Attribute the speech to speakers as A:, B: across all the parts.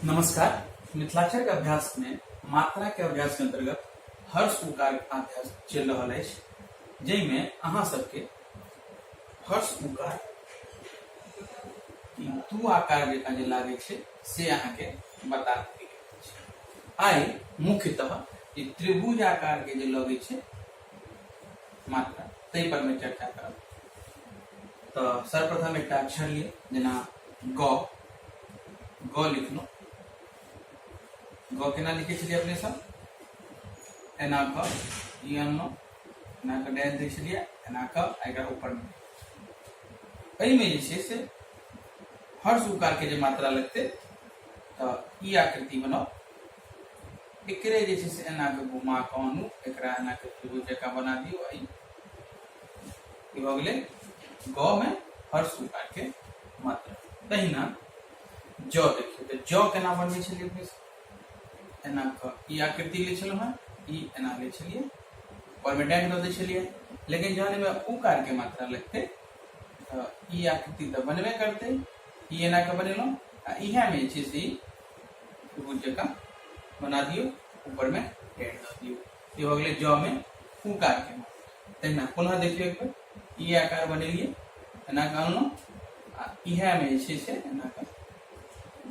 A: नमस्कार। मिथिलाक्षर के अभ्यास में मात्रा के अभ्यास के अंतर्गत हर्ष उकार अभ्यास चलि रहल अछि, जाहिमे अहाँ सबके हर्ष उकार ई दू आकार जकाँ जे लागै छै से अहाँके बता देल गेल अछि। आइ मुख्यतः ई त्रिभुज आकार के जे लगै छै मात्रा, ताहि पर में चर्चा करब। तऽ सर्वप्रथम एकटा अक्षर लिअ, जेना ग। ग लिखलहुँ। ग केना लिखै छलियै अपने सब? एना कऽ ई अनलहुँ, एना कऽ डालि दै छलियै, एना कऽ आ एकरा ऊपरमे। एहिमे जे छै से हर्ष उकार के जे मात्रा लगतै तऽ ई आकृति बनाउ। एकरे जे छै से एना कऽ घुमा कऽ आनू, एकरा एना कऽ त्रिभुज जकाँ बना दियौ। आ ई भऽ गेलै ग मे हर्ष उकार के मात्रा। तहिना ज देखियौ, तऽ ज केना बनबै छलियै अपने सब? एना कऽ ई आकृति लै छलहुँ हेँ, ई एना लै छलियै, ओहिमे डाँटि दऽ दै छलियै। लेकिन जहन एहिमे उकार के मात्रा लगतै तऽ ई आकृति तऽ बनबे करतै। ई एना कऽ बनेलहुँ आ इएहमे जे छै से ई त्रिभुज जकाँ बना दियौ, ऊपरमे डाँटि दऽ दियौ। ई भऽ गेलै ज मे उकार के मात्रा। तहिना पुनः देखियौ, एक बेर ई आकार बनेलियै, एना कऽ अनलहुँ आ इएहमे जे छै से एना कऽ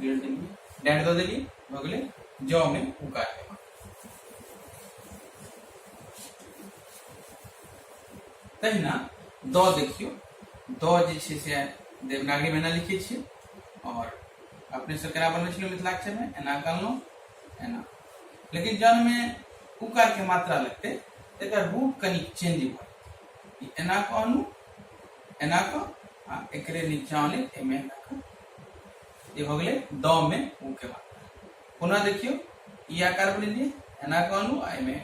A: गिर देलियै, डाँटि दऽ देलियै। भऽ गेलै ज मे उकार के मात्रा। तहिना द देखियौ। द जे छै से देवनागरी मे एना लिखै छियै, और अपने सब केना बनबै छलियै मिथिलाक्षर मे? एना कऽ अनलहुँ, एना। लेकिन जहन मे उकार के मात्रा लगतै तऽ एकर रूप कनि चेंज भऽ जेतै। ई एना कऽ आनू, एना कऽ आ एकरे नीचा आनि एहिमे एना कऽ। ई भऽ गेलै द मे उ के मात्रा। पुनः देखियौ, ई आकार बनेलियै, एना कऽ आनू आ एहिमे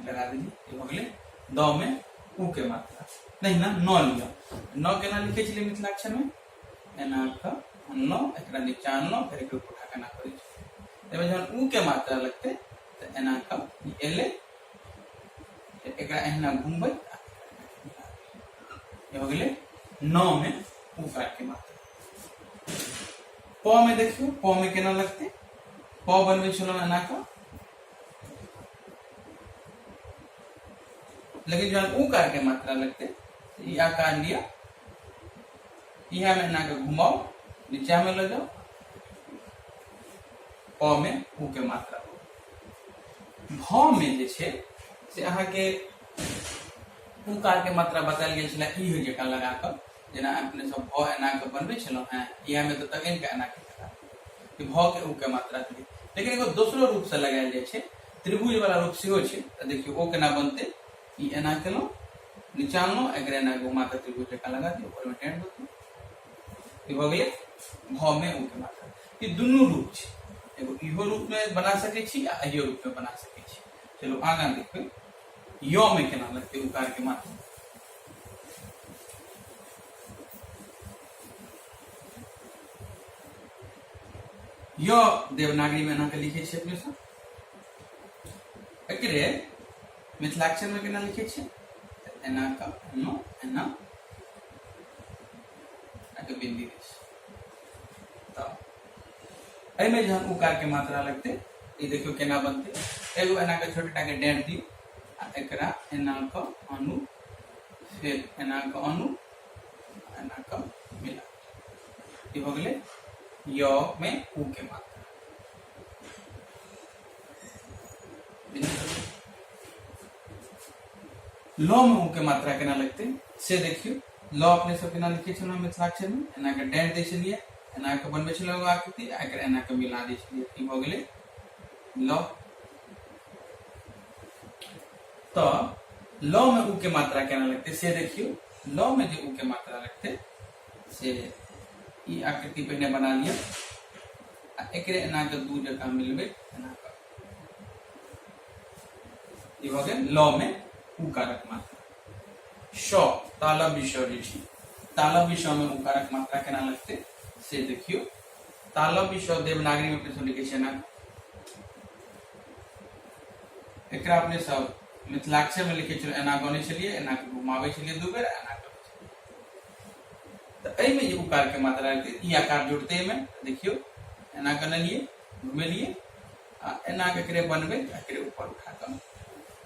A: लगा देलियै। ई भऽ गेलै द मे उ के मात्रा। तहिना न लिअ। न केना लिखै छलियै मिथिलाक्षर मे? एना कऽ अनलहुँ, एकरा नीचा अनलहुँ, फेर एकरो उठा कऽ एना करै छी। एहिमे जहन उ के मात्रा लगतै तऽ एना कऽ ई एलै, एकरा एहिना घुमबै, ई भऽ गेलै न मे उकार के मात्रा। प मे देखियौ, प मे केना लगतै? प बनबै छलहुँ एना कऽ, लेकिन जहन उकार के मात्रा लगतै तऽ ई आकार लिअ, इएह मे एना कऽ घुमाउ, नीचा मे लऽ जाउ, प मे उ के मात्रा। भ मे जे छै से अहाँके उकार के मात्रा बतायल गेल छलै ई होइ जकाँ लगा कऽ, जेना अपने सब भ एना कऽ बनबै छलहुँ हेँ, इएह मे तऽ तगनि कऽ एना कऽ लगा भ के उ के मात्रा भेलै। लेकिन एगो दोसरो रूप से लगायल जाइ छै, त्रिभुज वाला रूप सेहो छै। तऽ देखियौ ओ केना बनतै। ई एना केलहुँ, नीचा अनलहुँ, एकरा एना घुमा कऽ त्रिभुज जकाँ लगा दियौ, ओहिमे टेढ़ दऽ दियौ। ई भऽ गेलै भ मे उ के मात्रा। ई दुनू रूप छै, एगो इहो रूप मे बना सकै छी आ इहो रूप मे बना सकै छी। चलू आगाँ देखबै, य मे केना लगतै उकार के मात्रा। य देवनागरी मे एना के लिखै छियै अपने सब। एकरे मिथिलाक्षर मे केना लिखै छियै? एना कऽ एना एना के बिंदी दै छै। तऽ एहिमे जहन उकार के मात्रा लगतै, ई देखियौ केना बनतै। एगो एना के छोटे टा के डाँटि दियौ आ एकरा एना कऽ आनू, फेर एना कऽ आनू, एना कऽ मिला। ई भऽ गेलै य मे उ के मात्रा। ल मे उ के मात्रा केना लगतै से देखियौ। ल अपने सब केना लिखै छलहुँ मिथिलाक्षर मे? एना के डाँटि दै छलियै, एना के बनबै छलहुँ एगो आकृति आ एकरा एना के मिला दै छलियै। ई भऽ गेलै ल। तऽ ल मे उ के मात्रा केना लगतै से देखियौ। ल मे जे उ के मात्रा लगतै से ई आकृति पहिने बना लिअ आ एकरे एना के दू जकाँ मिलबै, एना के। ई भऽ गेल ल मे उकारक मात्रा। श, तालव्य श जे छै, तालव्य श मे उकारक मात्रा केना लगतै से देखियौ। तालव्य श देवनागरी मे अपने सब लिखै छियै एना। एकरा अपने सब मिथिलाक्षर मे लिखै छलियै, एना गनै छलियै, एना के घुमाबै छलियै दू बेर, एना के। तऽ एहिमे जे उकार के मात्रा लगतै, ई आकार जुड़तै एहिमे। देखियौ, एना गनलियै, घुमेलियै आ एना कऽ एकरे बनबैत एकरे ऊपर उठा कऽ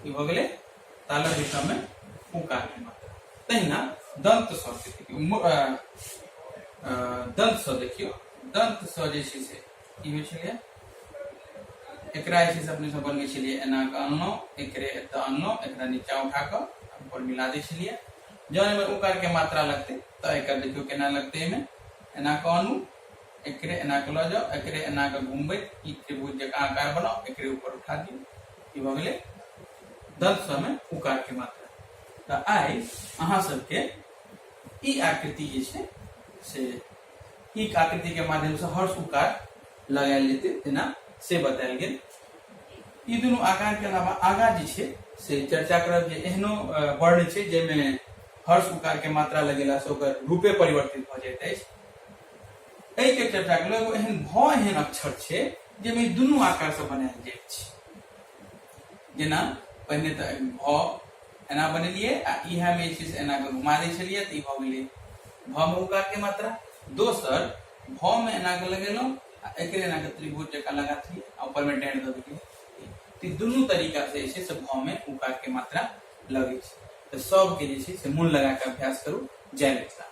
A: ई भऽ गेलै तालव्य सबमे उकार के मात्रा। तहिना दंत स के देखियौ, दंत स देखियौ, दंत स जे छै से की होइ छलैया, एकरा जे छै से अपने सब बनबै छलियै एना कऽ अनलहुँ, एकरे एतऽ अनलहुँ, एकरा नीचा उठा कऽ ऊपर मिला दै छलियै। जहन एहिमे उकार के मात्रा लगतै तऽ एकर देखियौ केना लगतै, एहिमे एना कऽ अनू, एकरे एना कऽ लऽ जाउ, एकरे एना कऽ घुमबैत ई त्रिभुज जकाँ आकार बनाउ, एकरे ऊपर उठा दियौ, ई भऽ गेलै दंत सबमे उकार के मात्रा। तऽ आइ अहाँ सबके ई आकृति जे छै से ई आकृति के माध्यम से हर्ष उकार लगायल जेतै तेना से बतायल गेल। ई दुनू आकार के अलावा आगा जे छै से चर्चा करब जे एहनो वर्ण छै जाहिमे हर्ष उकार के मात्रा लगेला से ओकर रूपे परिवर्तित भऽ जाइत अछि, एहि के चर्चा केलहुँ। एगो एहन भ एहन अक्षर छै जाहिमे ई दुनू आकार से बनायल जाइत छै। जेना पहिने तऽ भ एना बनेलियै आ इएह मे जे छै से एना कऽ घुमा दै छलियै तऽ ई भऽ गेलै भ मे उकार के मात्रा। दोसर भ मे एना कऽ लगेलहुँ आ एकरे एना कऽ त्रिभुज जकाँ लगा दियै आ ऊपर मे डाँटि दऽ देलियै। तऽ ई दुनू तरीका से जे छै से भ मे उकार के मात्रा लगै छै। तऽ सबके जे छै से मोन लगा कऽ अभ्यास करू। जय मिथिला।